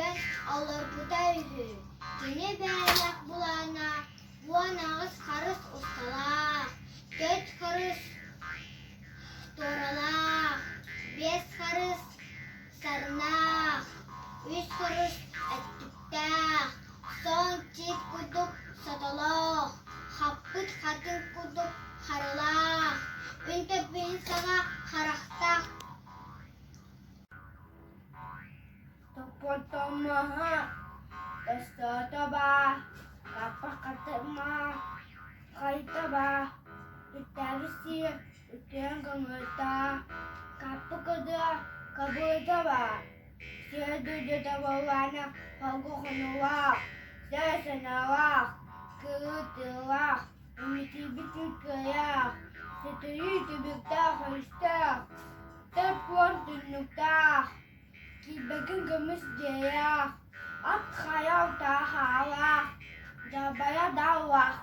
Утуйан олорбута үһү. Кини бэйэлээх былаана 18 харыс усталаах, 4 харыс туоралаах, 5 харыс сарнаах, 3 харыс өттүктээх, сон тиит курдук сотолоох, хаппыт хатыҥ курдук харылаах, үн төрбүһүн саҕа харахтаах. Топпотомоһо, тостоотобаа, хаппаххатыма, хайтабаа, үттээби сиэ, үтүөн көҥүлтаа, каппыкыдыа, кабыытабаа, сиэ дойдута буоллаана холгу хонуулаах, сээ санаалаах, кыытыылаах, имитийбит кыайаах, сытыйыы түбүктээх өрүстээх, Төрт түннүктээх, киирбэкин көмүс дьиэлээх, ат хайа утаа хаалаах, дьалбайа дааллаах.